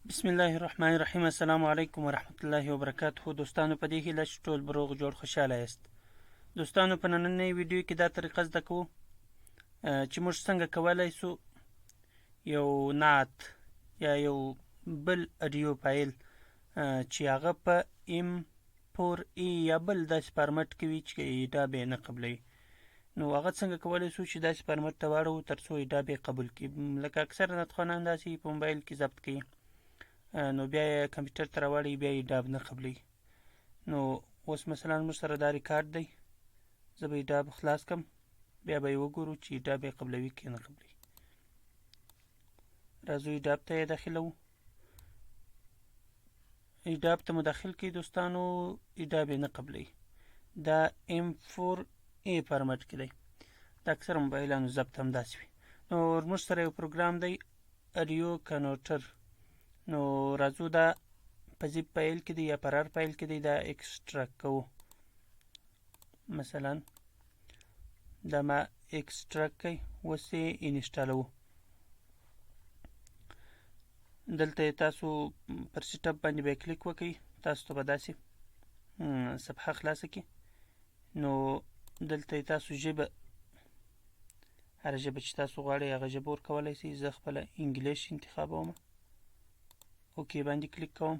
بسم الله الرحمن الرحیم. السلام علیکم ورحمت الله وبرکاته. دوستانو، په دې هیله چې ټول به روغ جوړ خوشحاله یاست. دوستانو، په نننۍ ویډیو کې دا طریقه زده کوو چې موږ څنګه کولی سو یو نعت یا یو بل اډیو فایل چې هغه په ام فور ای یا بل داسې فارمټ کې وي چې ایډاب یې نه قبلوي، نو هغه څنګه کولی شو چې داسې فارمټ ته واړوو تر څو ایډاب یې قبول کړي. لکه اکثره نعتخوانان داسې په موبایل کې ضبط کوي، نو بیا یې کمپیوټر ته راوړي، بیا یې ایډاب نه قبلوي. نو اوس مثلا موږ سره دا ریکارډ دی، زه به ایډاب خلاص کړم، بیا به یې وګورو چې ایډاب یې قبلوي که نه قبلوي. راځو ایډاب ته یې داخلوو. ایډاب ته مو داخل کړئ دوستانو، ایډاب یې نه قبلوي. دا ام فور ای فارمټ کې دی، د اکثره موبایلانو ضبط هم داسې وي. نو موږ سره یو پروګرام دی اډیو کنورټر. نو راځو دا په زیپ فایل کې دی یا په رار فایل کې دی، دا اکسټرکټ کوو. مثلا دا ما اکسټرکټ کوي، اوس یې انسټالوو. دلته تاسو پر سیټ اپ باندې به کلیک وکړئ، تاسو ته به داسې صفحه خلاصه کړي. نو دلته تاسو ژبه، هره ژبه چې تاسو غواړئ هغه ژبه ورکولی شئ. زه خپله انګلیش انتخابوم، okay باندې کلیک کوم،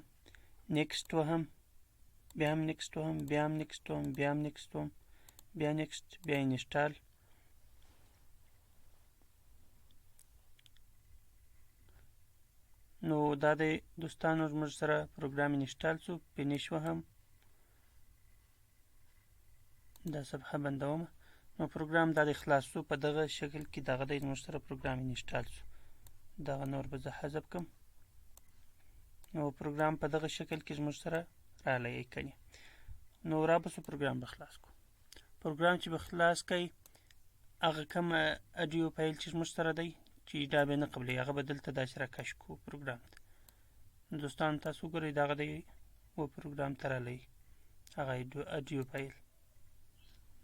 next وهم، بیا هم next وهم، بیا هم next وهم، بیا هم next وهم، بیا next، بیا install. نو دا دی دوستانو زموږ سره پروګرام install سو. finish وهم، دا صفحه بندوم. نو پروګرام دا دی خلاص سو په دغه شکل کې. دغه دی زموږ سره پروګرام install سو. دغه نور به زه حذف کم. نو پروګرام په دغه شکل کې زموږ سره رالی کني. نو را به سو پروګرام به خلاص کو. پروګرام چې به خلاص کړئ، هغه کوم اډیو فایل چې زموږ سره دی چې دا به نه قبلوي، هغه به دلته داسې راکش کو پروګرام ته. دوستان، تاسو وګورئ، دغه دی و پروګرام ته رالی هغه اډیو فایل.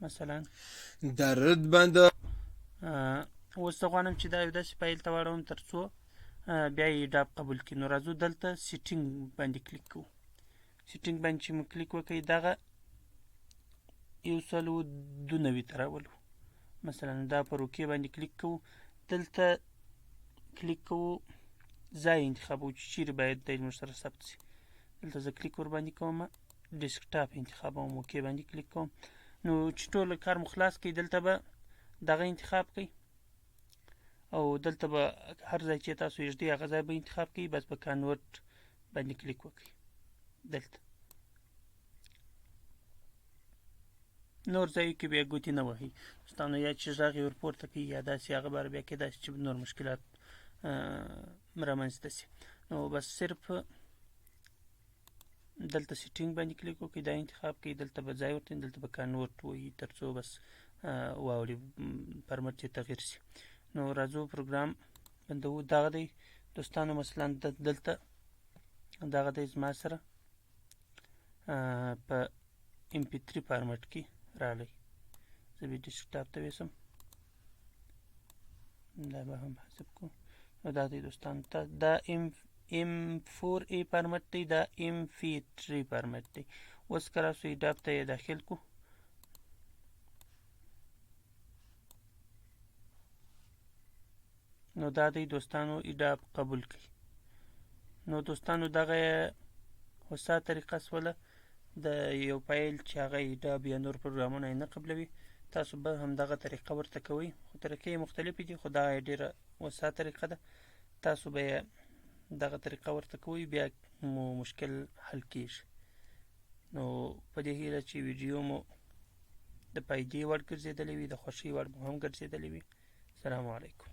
مثلا درد بند اوس زه غواړم چې دا یو داسې فایل ته واړوم تر څو بیا یې ډاب قبول کړي. نو راځو دلته setting باندې کلیک کوو. setting باندې چې مو کلیک وکړئ، دغه 192 ته راولو. مثلا دا پر okay باندې کلیک کوو، دلته کلیک کوو، ځای انتخابوو چې چیرې باید دی موږ سره ثبت شي. دلته زه کلیک ورباندې کوم، desktop انتخابوم، okay باندې کلیک کوم. نو چې ټول کار مو خلاص کړئ، دلته به دغه انتخاب کړئ او دلته به هر ځای چې تاسو یې ږدئ هغه ځای به انتخاب کړئ، بس به convert باندې کلیک وکړئ. دلته نور ځایو کې بیا ګوتې نه وهئ دوستانو، یا چې غږ یې ورپورته کوي یا داسې، هغه بار بیا کېدای شي چې نور مشکلات رامنځته شي. نو بس صرف دلته setting باندې کلیک وکړئ، دا انتخاب کړئ، دلته به ځای ورته، دلته به convert وهي تر څو بس واوړي، فارمټ یې تغییر شي. نو راځو پروګرام بندوو. دغه دی دوستانو، مثلا دلته دغه دی زما سره په ام پی 3 فارمټ کې راغلی. زه به desktop ته ویسم، دا به هم حذف کو. نو دا دی دوستان، دا ام فور ای فارمټ دی، دا ام پی 3 فارمټ دی. اوس که راسو ایډاب ته یې داخل کو، نو دا دی دوستانو ایډاب قبول کړي. نو دوستانو، دغه هوسا طریقه سوله د یو فایل چې هغه ایډاب یا نور پروګرامونه یې نه قبلوي. تاسو به هم دغه طریقه ورته کوئ، خو طریقې یې مختلفې دي، خو دا یې ډېره هوسا طریقه ده. تاسو به یې دغه طریقه ورته کوئ، بیا مو مشکل حل کیږي. نو په دې هیله چې ویډیو مو د فایدې وړ ګرځېدلې وي، د خوښۍ وړ مو هم ګرځېدلې وي. السلام علیکم.